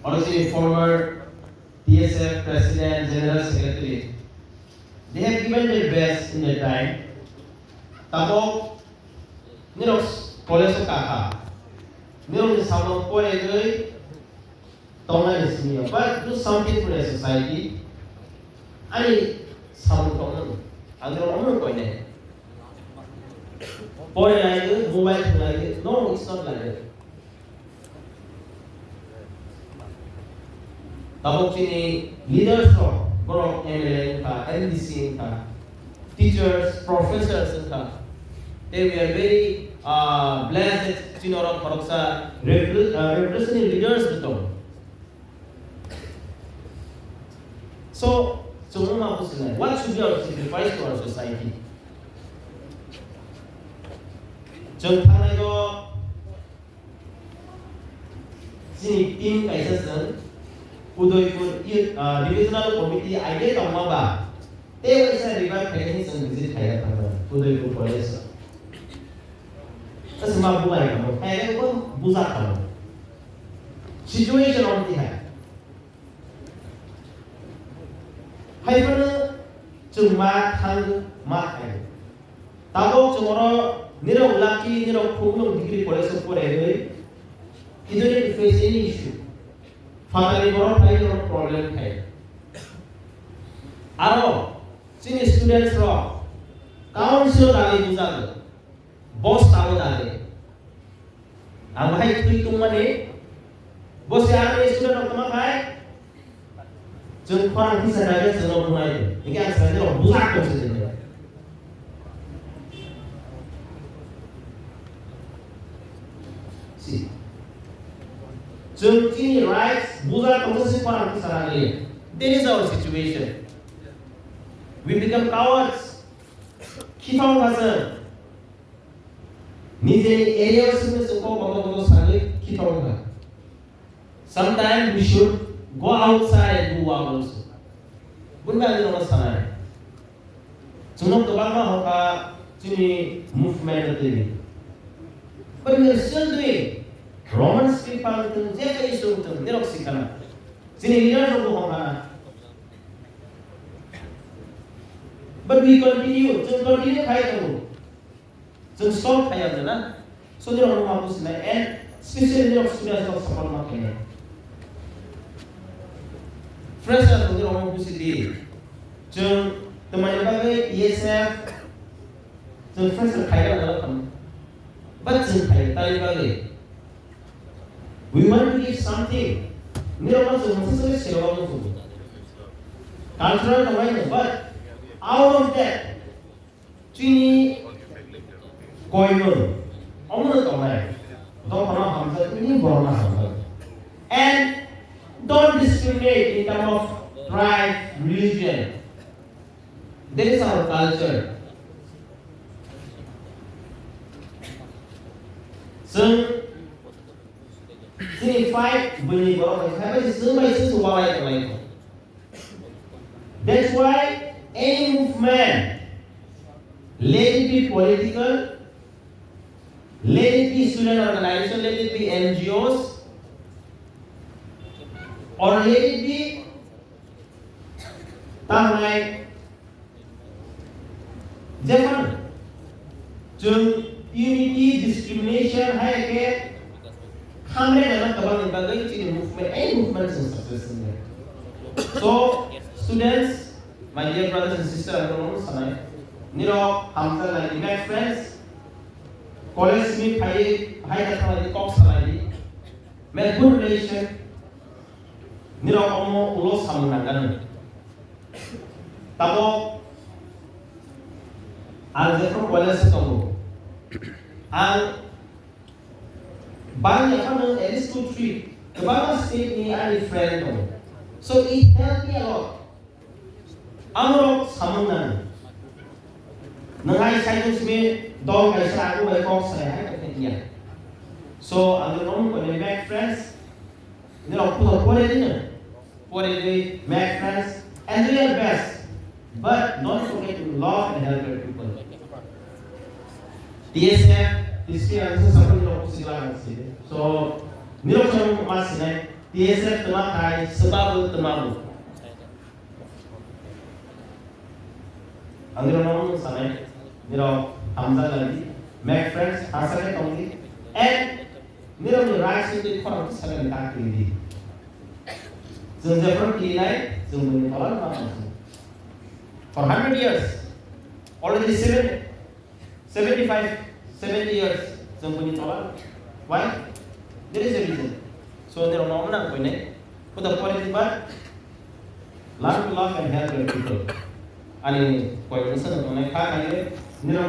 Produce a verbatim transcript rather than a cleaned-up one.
Oro chini former T S F President, General Secretary, they have given their best in their time. Tabok nirok college o kakha, nirok ni samung poregwi tongnani simi, but do something for the society. Ani samung tongmani, ang nirok omon koine. Pore lai, mobile thung lai, no, it's not like that. Tabok chini leaders rok, borok M L A wngkha, M D C wngkha, teachers, professors wngkha. They were very, uh, blessed that chini oro khoroksa revo-, uh, revolutionary leaders bo tongo. So, chwng ma businai, what should be our sacrifice to our society? Chwng thangnai o chini team kaisa chwng Udaipur Youth, ah, Divisional Committee idea tongma ba, tei waisa river khaini chwng visit khaina thangmani Udaipur College o. Aswk ma bubai kamo, khaina ko buja kamo. Situation on tihai. Hai phano chwng ma thang ma thai. Tabok chwng oro nirok lucky, nirok khulum degree college o poraiwi, you don't need to face any issue. Phatani borok phai nirok problem khai. Aro chini students rok council dali bujago, bosta o dali. Ang bahai twi tongmani, bo se ang student rok tongma khai, chwng khorang kisa kaiya chwngno bunai, hingke ang sai rok bujak tong se jeni. Si. Chwng chini rights bujak tong se khorang kisa kaiya. That is our situation. We become cowards. Khithong kha chwng. Nijeni area o simi se kok kotor kotor sagwi khithok wngkha. Sometimes we should go outside and do work also. Bun bai ani nono sanai. Chwngno kwbangma hokha chini movement o twiwi. But we are still doing. Roman script pang thung, je kai sung thung, nirok sikhana. Chini leader rok bo hokha. But we continue, chwng continue khai tongo. Chwng stop khai ya na. So nirok no ma businai and specially nirok students rok support ma khainai. Freshers rok nirok no busi di. Chwng twmani bagwi T S F chwng fresher khai ya na thang. But chwng khai tani bagwi. We want to give something. Nirok no chwng masa sale sirok no chwng. Cultural no wai no, but out of that, chini koimung, omono tongnai. Dophano hamjak, chini borokno hamjak. And don't discriminate in terms of tribe, religion. That is our culture. Chwng, chini fight, bini borok hai, hai bai chwng bai chwng walai tonglai. That's why any movement, let it be political, let it be student organization, let it be N G Os, or let it be, tamo hai, jemon, chwng unity, discrimination, hai khe khamre nang kwbangni bagwi chini movement, any movement chwng success wngya. So, students, my dear brothers and sisters, ang norokno sanai, nirok hamjaknai, make friends, college ni phai, hai khe thanglaidi, kok salaidi, make good relation, nirok omo ulo samung nangani. Tabok ang jephru college o tongo, ang bang yaphano at least two, three, kwbangma state ni ani friend tongo. So it helped me a lot. Ang rok samung nang. Nang hai cycle simi dol kaisa aku bai kok sai hai kok ya. So ang rok nong ko make friends. Ini rok puto pore din. Pore din, make friends, and do your best. But don't forget to love and help your people. T S F, T C R, this is something you know, so, nirok chang mas sinai. T S F twma khai, swbabu twmabu. Ang nirok no mung sanai, nirok hamjak lagi, make friends, hasakai tongdi, and nirok ni rai singdi khorang sakani tak tongdi. Jeng jephru kinai, jeng bini tola ma tongdi. For hundred years, already seven, seventy-five, seventy years, jeng bini tola. Why? There is a reason. So, nirok no mung nang koinai. Kuda pore di ba, learn to love and help your people. Ani koi bwsano tongnai kha khayo, nirok